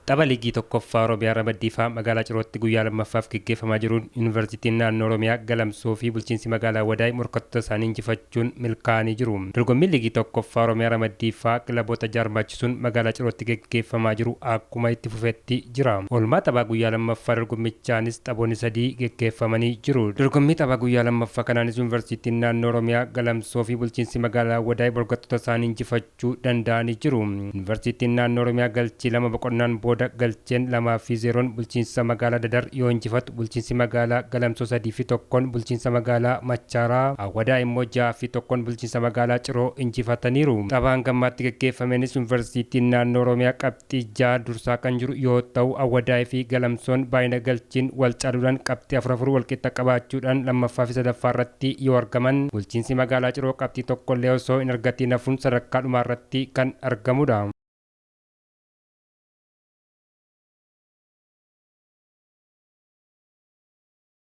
Tapha Liigii 1ffaa Oromiyaa Ramaddii ffaa Magaalaa Cirootti guyyaa 2ffaaf geggeeffamaa jiruun Yuunivarsiitiin Naannoo Oromiyaa Galamsoo fi Bulchiinsi Magaalaa Wadaay morkattoota isaanii injifachuun milkaa'anii jiru. Dorgommiin Liigii 1ffaa Oromiyaa Ramaddii ffaa kilaboota 6 hirmaachisuun Magaalaa Cirootti geggeeffamaa jiru akkuma itti fufetti jira. Oolmaa taphaa guyyaa 2ffaa dorgommichaanis taphoonni 3 geggeeffamanii jiru. Dorgommii tapha guyyaa 2ffaa kanaanis Yuunivarsiitiin Naannoo Oromiyaa Galamsoo fi Bulchiinsi Magaalaa Wadaay morkattoota isaanii injifachuu danda'anii jiru. Yuunivarsiitiin Naannoo Oromiyaa galchii 2 boqonnaan booda galcheen 2 fi 0n Bulchiinsa Magaalaa Dadar yoo injifatu, Bulchiinsi Magaalaa Galamsoo 3 fi 1n Bulchiinsa Magaalaa Machaaraa, Awwadaay immoo 6 fi 1n Bulchiinsa Magaalaa Ciroo injifataniiru. Tapha hangammaatti geggeeffameenis Yuunivarsiitiin Naannoo Oromiyaa qabxii 6 dursaa kan jiru yoo ta'u, Awwadaay fi Galamsoon baay'ina galchiin wal caaluudhaan qabxii 4 4 walqixa qabaachuudhaan 2ffaa fi 3ffaa irratti yoo argaman, Bulchiinsi Magaalaa Ciroo qabxii tokkollee osoo hin argatiin hafuun sadarkaa dhumaarratti kan argamudha.